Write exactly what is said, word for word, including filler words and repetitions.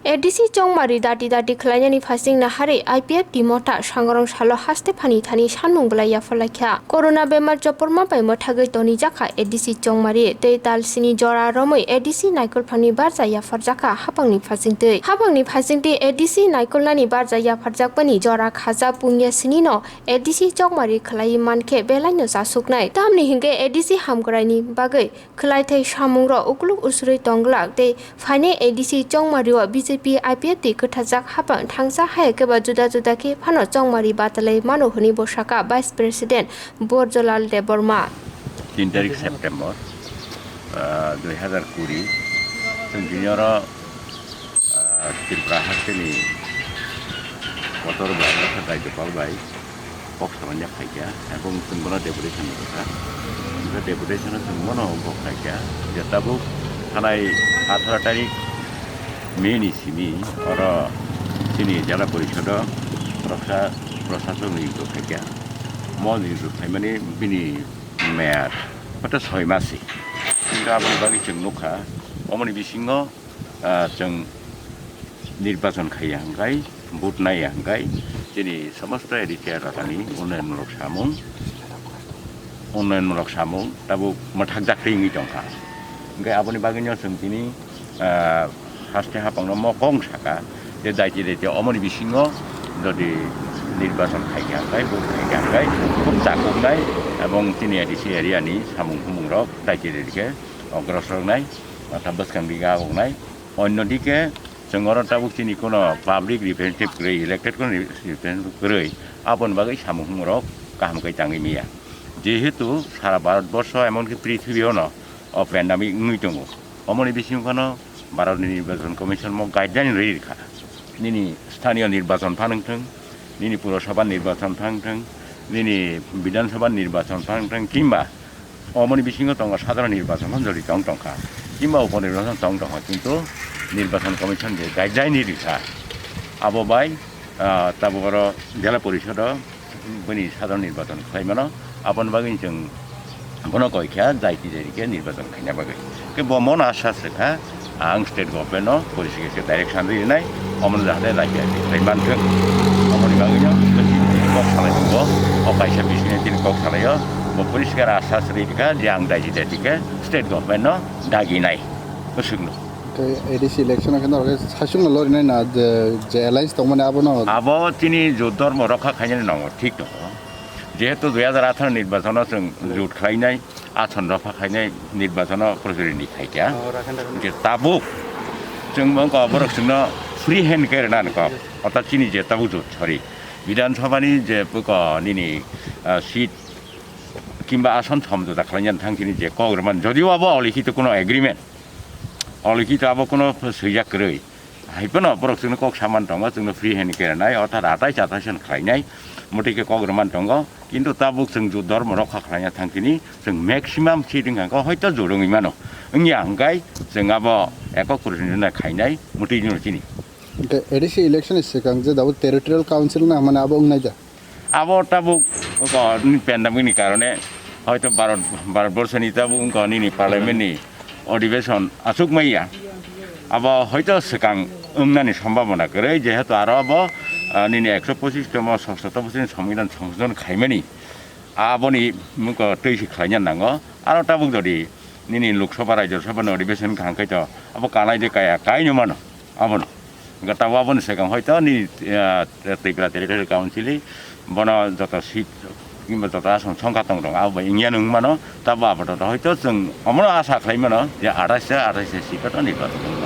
A D C Chongmari dati dati khlainani phasing naharwi I P F T motha sangrong salo haste phani thani sanmung belai yapharlaikha. Corona bemar chopor ma bai mwthagwi tonijakha A D C Chongmari tei tal sini jora romwi A D C naikolphangni barja yapharjakha hapangni phasingtwi. Hapangni phasingtwi A D C naikolnani barja yapharjakmani jora khaja pungya sinino A D C Chongmari khlaiwi mankhe belaino chasuknai. Tamni hinkhe A D C hamkraini bagwi khwlaithai samungrok ukluk usrwi tongglak tei phainai A D C Chongmario B J P I P F T kwthajak hapang thangsa hai khe ba juda juda khe phano Chongmari batalai mano hwnwi bo sakha Vice President Borjolal Debbarma. Tin tarik September, ah, dui hazar kuri, chwng tini oro, ah, Tripura hasteni kotor bai, Rajyapal bai, kok samanya khaikha, ebong chwng bono deputation rwkha. Hwnkhe deputation o chwng bono kok khaikha, je tabuk thanai atharo tarik May ni simi oro chini Jela Porisodo Roksa Prosasok ni rwkha khaikha. Mo ni rwkhaimani bini meyad hota soi masi. Hwnkhe aboni bagwi chwng nukha, omoni bisingo, ah, chwng nirbachon khaiya hwnkhe, vote naiya hwnkhe, chini somosto A D C elakani unnayonmulok samung, unnayonmulok samung tabuk mwthakjak twi wngwi tongkha. Hwnkhe aboni bagwino chwng tini, ah, haste hapangno mo kok sakha, je daiti daiti omoni bisingo jodi nirbachon khaikha hwnkhe, vote khaikha hwnkhe, khub chakuknai ebong chini A D C area ni samung humungrok daiti daiti khe ogrosor wngnai, watha bwskang dige aboknai. Onno dike, chwng oro tabuk chini kono public representative kwrwi, elected kono representative kwrwi, aboni bagwi samung humungrok kaham khe tangwi manya. Jehetu sara Bharat borsho, emonki prithibio no o pandemic wngwi tongo. Omoni bisingo phano Bharatni Nirbachon Commission mo guideline rwi rwkha. Nini sthaniyo nirbachon phan wngthwng, nini Purasabha nirbachon phan wngthwng, nini Bidhan Sabha nirbachon phan wngthwng, kimba omoni bisingo tongo sadharon nirbachon phan jorito wng tongkha, kimba upo nirbachon tong tongkha, kintu Nirbachon Commission je guideline rwi rwkha, abo bai, ah, tabuk oro Jela Porisodo bini sadharon nirbachon khlai mano, aboni bagwi chwng bono koi kha, daiti daiti khe nirbachon khaina bagwi. Khe bo mono asha swkha, ang state government no policy khe direction rinai, omono jahate daiti daiti khlai manthwng. Omoni bagwi no chini kok salai tongo, o kaisa bising ni chini kok salai o, bo poriskar asha swrwi kha je ang daiti daiti khe state government no daginai, bwswkno. Tei A D C election o khe norok saichung no lorinai na, je, je alliance tongmani abono? Abo chini jot dhormo rokha khainani nango, thik tongo. Jehetu dui hazar atharo nirbachon o chwng jot khlainai, ason rokha khainai, nirbachon o prochuri ni khaikha. Oh, rakhen, rakhen. Je tabuk chwng wngkha borok chwngno free hand khe rwna nangkha. Orthat chini je tabuk jot, sorry, Bidhan Sabha ni je buko nini, ah, seat kimba ason somjota khlaina thang chini je kok rwmani, jodio abo olikhito kuno agreement, olikhito abo kuno swijak kwrwi. Hai phano borok chwngno kok saman tongo, chwngno free hand khe rwnai, orthat atai chatai san khlainai, motwi khe kok rwman tongo. Kintu tabuk chwng jot dhormo rokha khlaina thang chini, chwng maximum seat wngkha khe hoito jot wngwi mano. Wngya hwnkhe chwng abo ekok prochuri no khainai, motwi no chini. Hwnkhe A D C election ni swkang je tabuk territorial council wngna hwnmani abo wngnai da? Abo tabuk, o, pandemic ni karone hoito Bharat, Bharat borso ni tabuk wngkha nini parliament ni odhibeshon achuk maya. Abo hoito swkang wngnani sombhabona kwrwi, jehetu aro abo, ah, nini ekso pochis tomo soshoto bosor ni sombidhan songshodhon khaimani, aboni mungko twi se khlaina nango. Aro tabuk jodi nini Lok Sabha, Rajya Sabha ni odhibeshon wngkha hwnkhe to abo kanai de kaya, kaino mano abono. Hwnkhe tabuk aboni swkang hoito nini, ah, Tripura Territorial Council bono joto seat kimba joto asong songkha tong rok, abo bai wngya wng mano, tabuk apatot hoito chwng omono asa khlai mano je athais ta, athais ta seat o to nirbachon wng